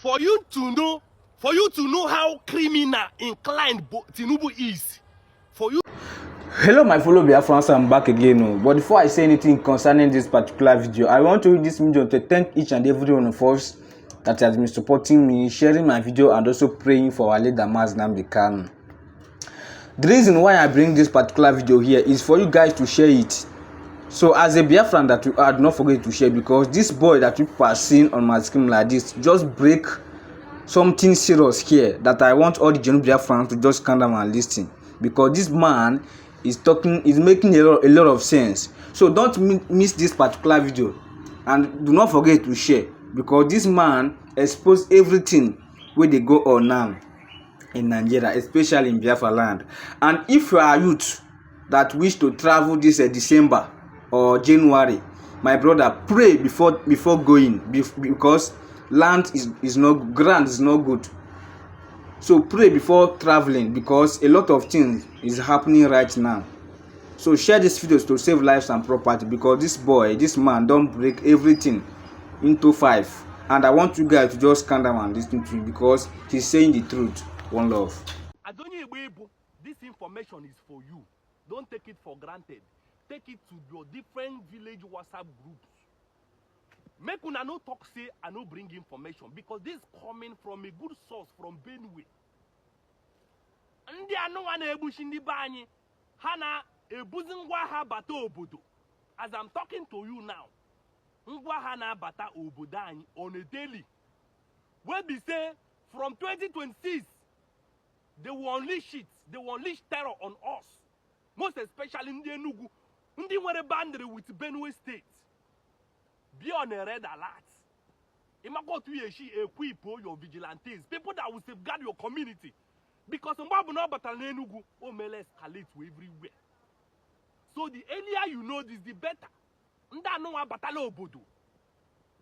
For you to know how criminal inclined Tinubu is. For you. Hello my fellow Biafrans, I'm back again. But before I say anything concerning this particular video, I want to use this video to thank each and every one of us that has been supporting me, sharing my video, and also praying for our leader Mazi Nnamdi Kanu. The reason why I bring this particular video here is for you guys to share it. So as a Biafran that you are, do not forget to share, because this boy that you are seeing on my screen like this just break something serious here that I want all the genuine Biafrans to just calm down and listen, because this man is making a lot of sense. So don't miss this particular video, and do not forget to share, because this man exposed everything where they go on now in Nigeria, especially in Biafra land. And if you are youth that wish to travel this December or January, my brother, pray before going, because land is not, ground is not good. So pray before traveling, because a lot of things is happening right now. So share this videos to save lives and property, because this man don't break everything into 5. And I want you guys to just calm down and listen to him, because he's saying the truth. One love. Igbo, this information is for you. Don't take it for granted. Take it to your different village WhatsApp groups. Make una no talk say I no bring information, because this coming from a good source from Benue. Ndi anu wana ebushi ndi banyi hana ebuzi ngwa ha bata obodo. As I'm talking to you now, ngwa ha na bata obodo anyi on a daily. Where be say from 2026 they will unleash it. They will unleash terror on us. Most especially in the Enugu. Ndi nwere boundary with Benue State. Be on a red alert. Imako to equip your vigilantes, people that will safeguard your community. Because Mbabu no battle Enugu, may escalate to everywhere. So the earlier you know this, the better. Nda no battle obodo.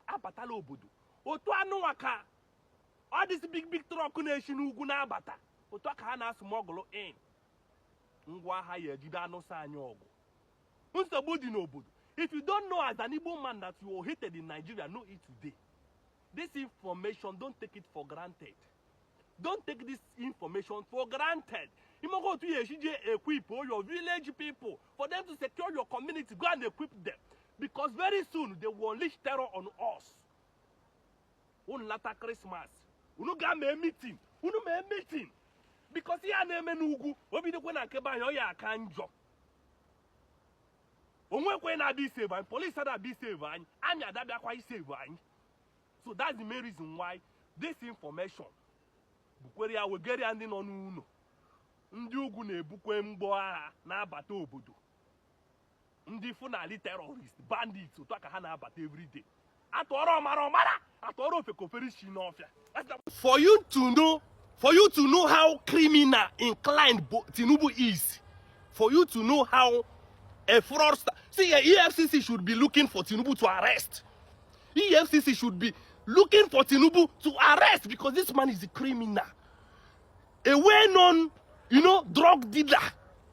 A battle obodo. Oto anu waka. All this big truck nation ugu na bata. Oto aka na smuggle in. Ngwa ha yejida no sa anya ogu. Nsogbu di n'obodo. If you don't know as an Igbo man that you are hated in Nigeria, know it today. This information, don't take it for granted. Don't take this information for granted. You must go to equip your village people for them to secure your community. Go and equip them. Because very soon they will unleash terror on us. On later Christmas. We don't get a meeting. We don't make a meeting. Because here I am in Ugu. We be the one that can ya can job. When I be saved, police said I be saved, and that be quite saved. So that's the main reason why this information, Bukweria will get ending on Uno. Ndugu ne bukwe mboa na abata obodo. Ndi funali terrorists, bandits, utaka hana abata every day. Atoro maromara, atoro fekoferi shinofia. For you to know how criminal inclined Tinubu is, for you to know how a fraudster. See, EFCC should be looking for Tinubu to arrest. EFCC should be looking for Tinubu to arrest, because this man is a criminal. A well-known, drug dealer.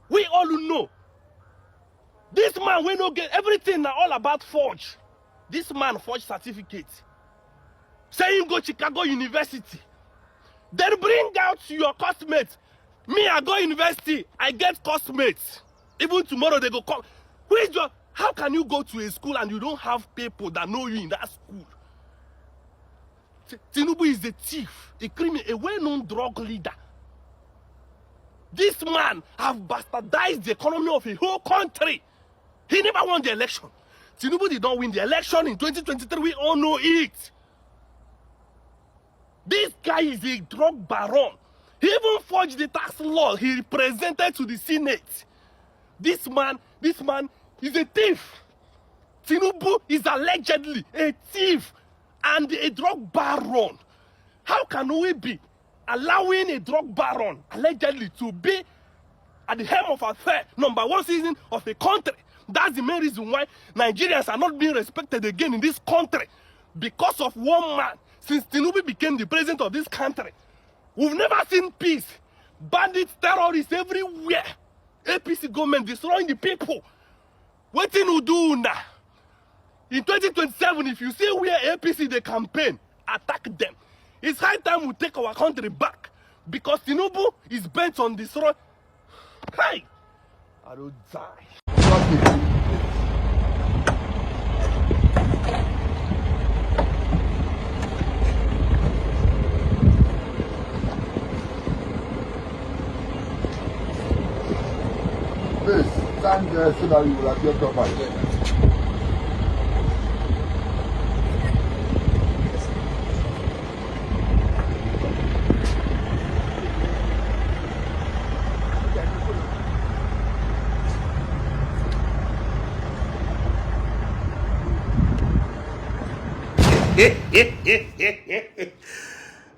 We all know. This man, we don't get everything now all about forge. This man forged certificates. Saying go Chicago University. Then bring out your classmates. Me, I go university, I get classmates. Even tomorrow they go come. How can you go to a school and you don't have people that know you in that school? Tinubu is a thief, a criminal, a well-known drug leader. This man have bastardized the economy of a whole country. He never won the election. Tinubu did not win the election in 2023. We all know it. This guy is a drug baron. He even forged the tax law he presented to the Senate. This man is a thief. Tinubu is allegedly a thief and a drug baron. How can we be allowing a drug baron allegedly to be at the helm of affair, #1 citizen of a country? That's the main reason why Nigerians are not being respected again in this country, because of one man. Since Tinubu became the president of this country, we've never seen peace. Bandits, terrorists everywhere. APC government destroying the people. What can you do now? In 2027, if you see where APC they campaign, attack them. It's high time we take our country back because Tinubu is bent on destroying. Hey, I don't die. Please, stand there so that you will appear properly.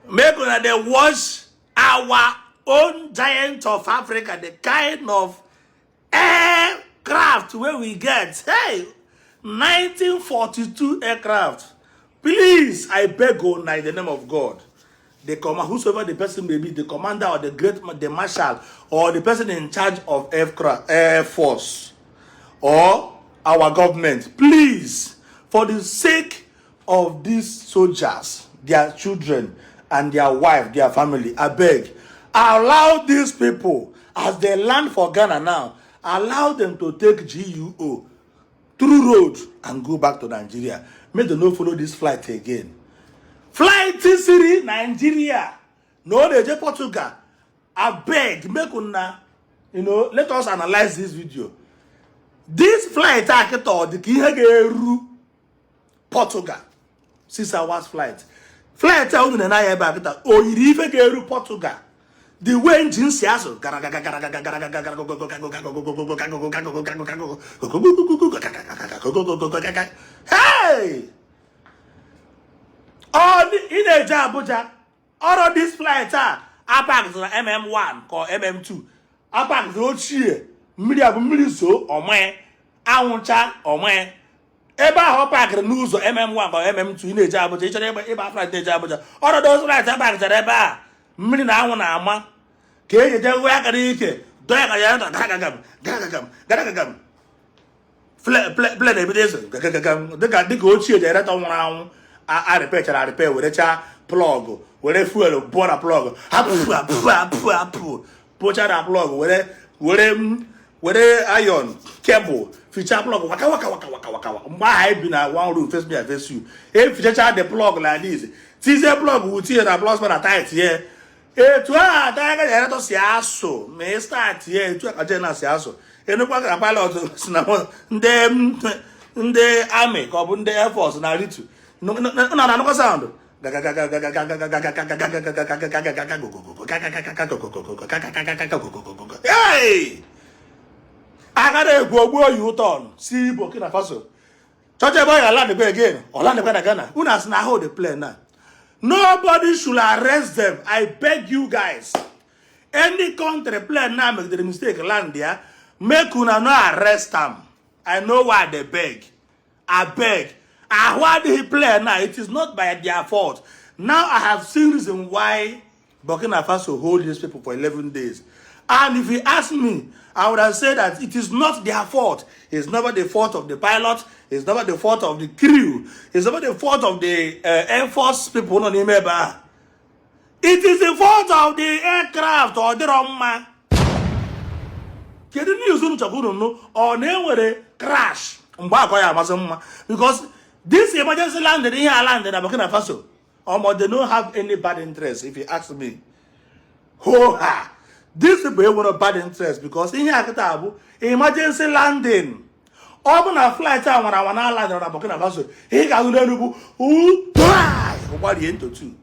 Make una dey watch our own giant of Africa, the kind of aircraft where we get. Hey, 1942 aircraft. Please, I beg you, in the name of God, the commander, whosoever the person may be, the commander or the marshal or the person in charge of air force or our government, please, for the sake of these soldiers, their children and their wife, their family, I beg, allow these people, as they land for Ghana now, allow them to take GUO through road and go back to Nigeria. Make them not follow this flight again. Flight Siri, Nigeria, no, they Portugal. I beg, make una, let us analyze this video. This flight, the Kihageru, Portugal, 6 hours flight. Flight, Portugal. The way engine says, hey! All in a Abuja, all of these flights are MM1 or MM2. Apak the old cheer, Miliso or my Auncha or my Eba Hopak news or MM1 or MM2 in a Abuja, Eba flight Abuja. All of those flights are back to Eba. Milina ama ke ye je wa ka dike do ya gagagam play evidence gagagam de ka ochie je reta nwara a repair we cha plug we fuel border plug apu pocha da plug we iron cable feature plug waka mba high be na one room face me and face you if feature the plug like this see plug we tie na plus na tight here. To a to siaso may start here to a general siaso. And no pilot the army or the air force na ritu. No sound. Hey! I got a go you turn. See Burkina Faso. Touch a boy, I land the again. Or land the Ghana. Unas na hold the plane now. Nobody should arrest them. I beg you guys. Any country plan now make the mistake land there, make una no arrest them. I know why they beg. I beg. And why they play now? It is not by their fault. Now I have seen reason why Burkina Faso hold these people for 11 days. And if you ask me, I would have said that it is not their fault. It's never the fault of the pilot. It's never the fault of the crew. It's never the fault of the Air Force people. It is the fault of the aircraft or the Roma. Or they crash. Because this emergency landed in Burkina Faso. They don't have any bad interest, if you ask me. Ho-ha! These people want a bad interest because in here, emergency landing. Open a flight when I want to land on Burkina Faso. He can do who die. What the end to two?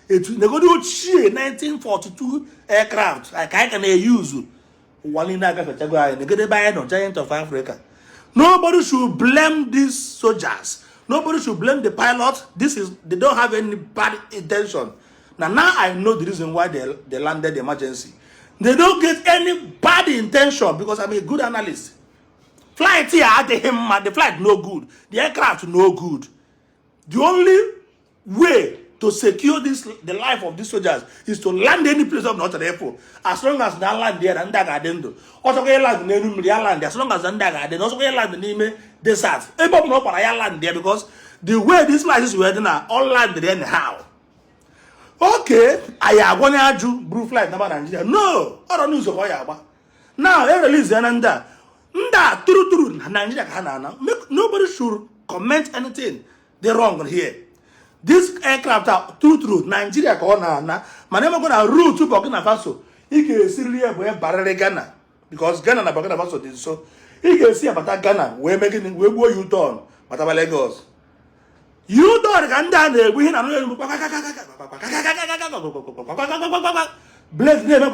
It's they go do 1942 aircraft. I can use one in the giant of Africa. Nobody should blame these soldiers. Nobody should blame the pilot. They don't have any bad intention. Now I know the reason why they landed the emergency. They don't get any bad intention because I'm a good analyst. Flight here at the flight no good. The aircraft no good. The only way to secure the life of these soldiers is to land any place of not airport. As long as they land there and that also land in land as long as they also land in the desert. Everybody land there because the way these flights were now all land there anyhow. okay, I agwa na aju blue flight na Nigeria. No, oro news ko ya agba. Now, they release and that true Nigeria kana. Nobody should comment anything. They're wrong here. This aircraft are true Nigeria ko na man never gonna route to Burkina Faso. He can see here where barre Ghana because Ghana na Burkina Faso did so. He can see about Ghana we making we go U-turn but about Lagos. U-turn can down there we na bless them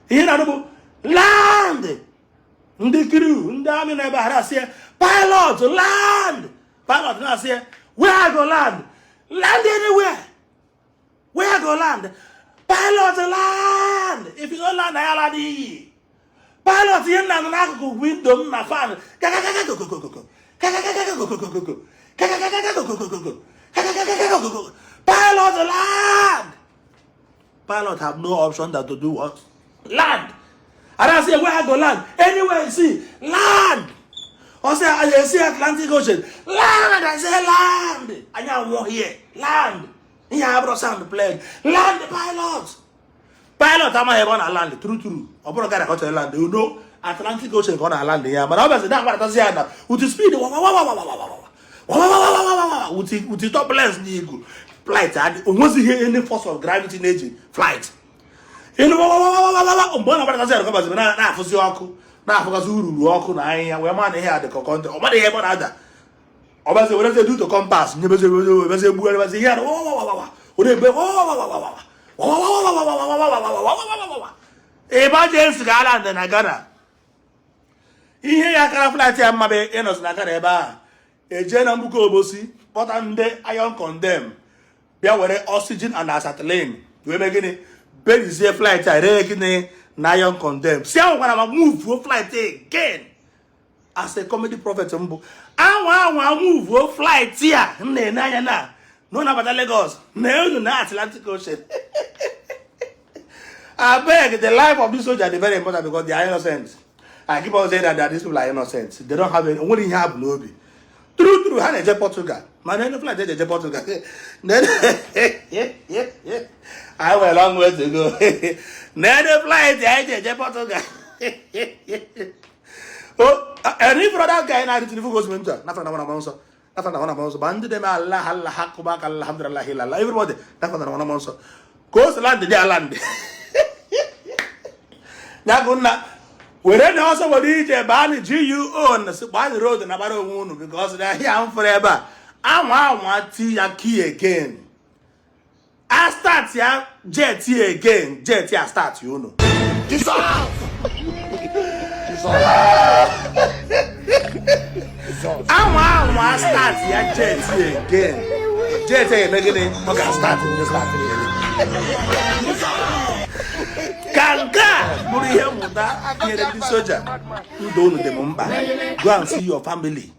here na land. The crew, the army never had say pilot land. Pilot now say where I go land? Land anywhere. Where I go land? Pilot land. If you don't land, I land. Pilot here na na go window na fan. Pilot land. Pilot have no option than to do what? Land. And I say, where I go land? Anywhere you see, land. Or say, I see Atlantic Ocean. Land. I say, land. And you walk here. Land. You have to sound the plane. Land the pilots. Pilot, I'm going to land. True. I'm going to go to land. You know, Atlantic Ocean going to land here. But obviously, that's what I say now. With the speed, with the top lens, flight. And once you hear any force of gravity in engine, flight. You know, mbona bado kazi alikuwa bazima na afusi wako na afukazi ururu wako na anya we man here the content o man here bona ada o baze we dey do to compass nye baze buere baze here o dey be emergency ga land na Ghana ihe ya kara flight ya mmabe enos na Ghana ebe a eje na mbuko obosi kpọta nde iron condemn bịa were oxygen and acetylene we be gịnị is a flight I reckon na young condemn. See how when I move for flight again. As a comedy prophet mbu. I move for flight here. Na. No na about Lagos. No na Atlantic Ocean. I beg the life of this soldier is very important because they are innocent. I keep on saying that these people are innocent. They don't have any only have no be. True. How they Portugal. Man, any flight they Portugal. I have a long way to go. Never flight, I Portugal. Oh, and if that guy na Tinubu goes winter, nothing na monso. Band them Allah Hakubak Alhamdulillah. Everybody, nothing na monso. Goes land the land. Naguna. We then also will reach a ban GU on the road and about a because they're here forever. I want to key again. I start here, jet here again. Jet here start, you know. I want to start here, jet here again. Jet here, making it. Okay, start Kanga, Muriya Muda, here the soldier. You don't know the Mumbai. Go and see your family.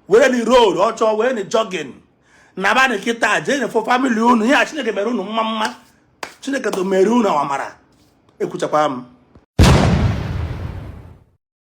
We're in the road, or we're in the jogging. Nabane kita jene for family unu ya chineke merunu mama chineke to merunu amara ekuchapam